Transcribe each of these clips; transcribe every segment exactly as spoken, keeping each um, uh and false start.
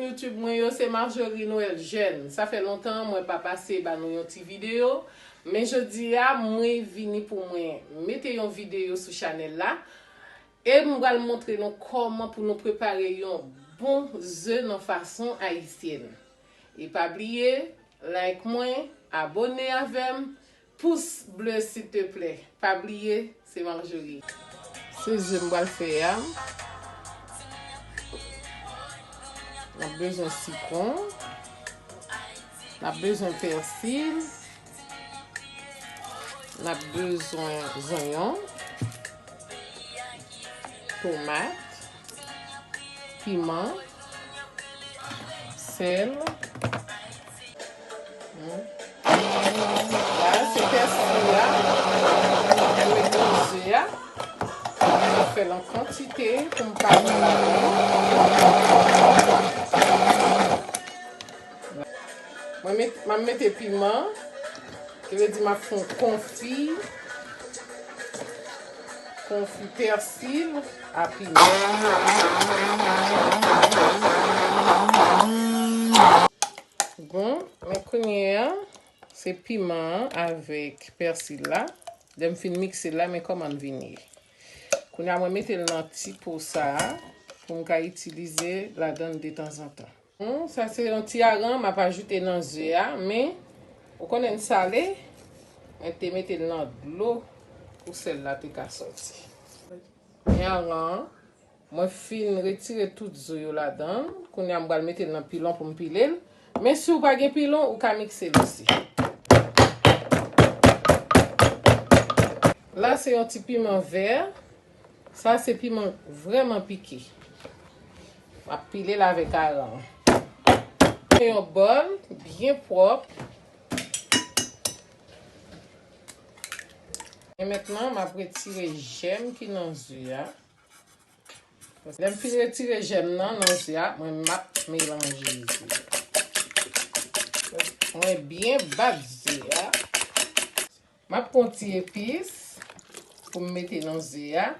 YouTube mwen yo, se Marjorie Noël Jeune. Sa fè lontan mwen pa pase ba nou yon ti videyo, men jodi a mwen vini pou mwen mete yon videyo sou chanèl la. E m pral montre nou kòman pou nou prepare yon bon ze nan fason ayisyèn. E pa bliye, like mwen, abone avè m, pous ble silteplè. Pa bliye, se Marjorie. Se ze m pral fè a. N ap bezwen sitwon. N ap bezwen pèsi. N ap bezwen zonyon, tomat, piman, sèl. Hmm. La, se pèsi a. Mwen met nan ze a. Mwen fè l an kantite pou m pa pran lajan. Mwen met, m ap mete piman. Ki vle di m ap fè yon konfi. Konfi pèsi a piman. Bon, men kounye a, se piman an avèk pèsi la. Lè m fin mikse l la, men kòman l vin ye. Kounye a, mwen mete l nan ti po sa a pou m ka itilize ladan l detanzantan. Hmm, sa se yon ti aran m ap ajoute nan ze a, men ou konnen l sale, mwen te mete l nan dlo pou sèl la te ka soti. Men aran an, mwen fin retire tout zo yo ladan l. Kounye a, m pral mete l nan pilon pou m pile l. Men si w pa gen pilon, ou ka mikse l osi. La, se yon ti piman vè. Sa se piman vrèman pike. M ap pile l avèk aran an. Yon bòl byen pwòp. E mentnan, m ap retire jèm ki nan ze a. Lè m fin retire jèm nan, nan ze a, mwen m ap melanje ze. Mwen byen bat ze a. M ap pran ti epis pou m mete nan ze a.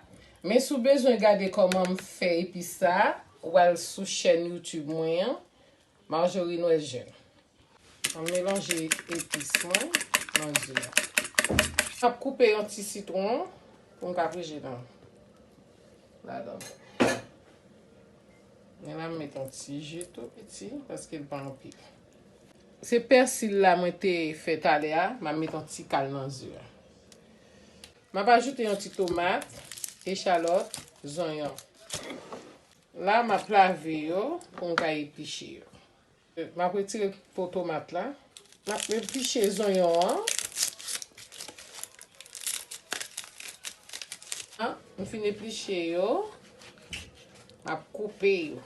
Men si w bezwen gade kòman m fè epis sa, w al sou chèn YouTube mwen an, Marjorie Noël Jeune. M ap melanje epis mwen nan ze a. M ap koupe yon ti sitwon pou m ka prije nan, ladan. Men la, m met yon ti ji tou piti, paske l pa anpil. Se pèsi la mwen te fè talè a, m ap met yon ti kal nan ze a. M ap ajoute yon ti tomat, echalòt, zonyon. La, m ap lave yo pou m ka epiche yo. M ap retire po tomat la. M ap epiche zonyon an. An, m fin epiche yo. M ap koupe yo.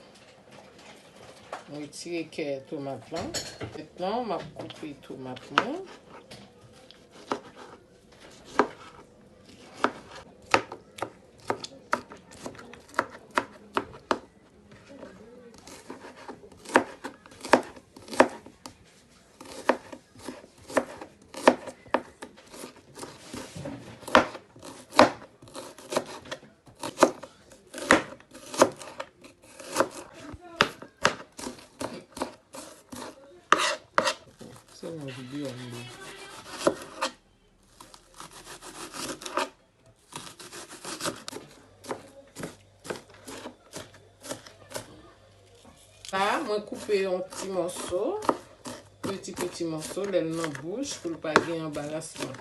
M retire kè tomat lan. Mentnan, m ap koupe tomat mwen. Se yon videyo m li. La, mwen koupe yon ti mòso, piti piti mòso, lè l nan bouch, pou l pa gen anbarasman.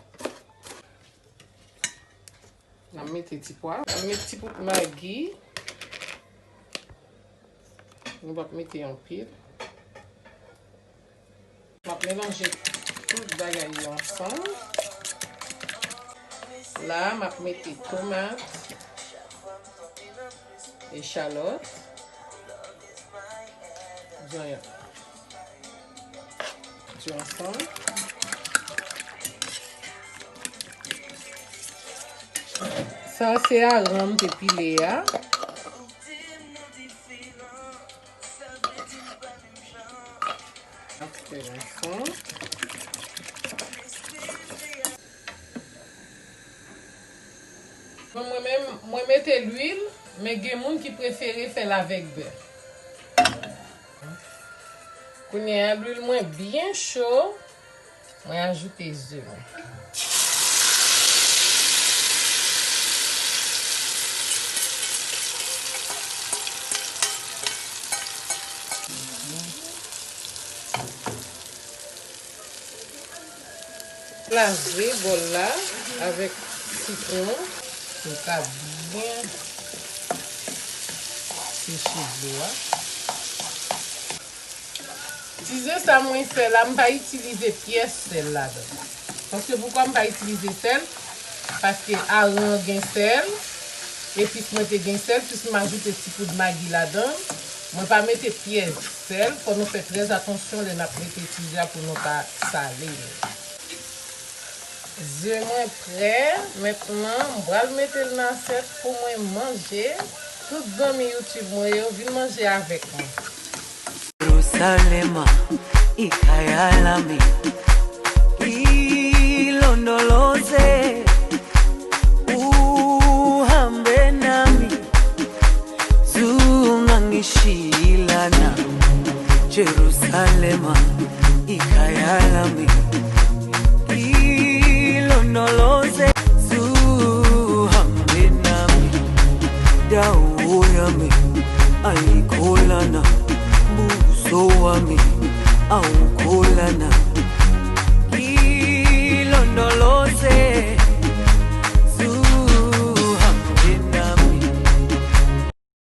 N ap mete ti pwa, n ap met ti bout magi. Nou p ap mete anpil. M ap melanje tout bagay yo ansanm. La, m ap mete tomat, echalòt, zonyon. Tout ansanm. Sa se aran m te pile a. Ap fè ansanm. Bon, mwen menm, mwen mete lwil, men gen moun ki prefere fè l avèk bè. Kounye a, lwil mwen byen cho, mwen ajoute ze mwen. Lave bòl la avèk sitwon pou l ka byen seche dlo a. Ti ze sa mwen fè la, m pa itilize pyès sèl ladan. Paske poukwa m pa itilize sèl? Paske aran an gen sèl, epis mwen te gen sèl, plis m ajoute ti poud magi ladan. Mwen pa mete pyès sèl, fò nou fè trè atansyon lè n ap mete ti ze a pou nou pa sale li. Ze mwen prè, mentnan m pral mete l nan asyèt pou mwen manje. Tout zanmi YouTube mwen yo, vin manje avèk mwen. Yerusalema, ikhaya lami, ilondoloze, uhambe nami, zungangishilana. Yerusalema, ikhaya lami, ilondoloze, zuhambe nami, dawo yami, alikholana, buso wami, awukholana.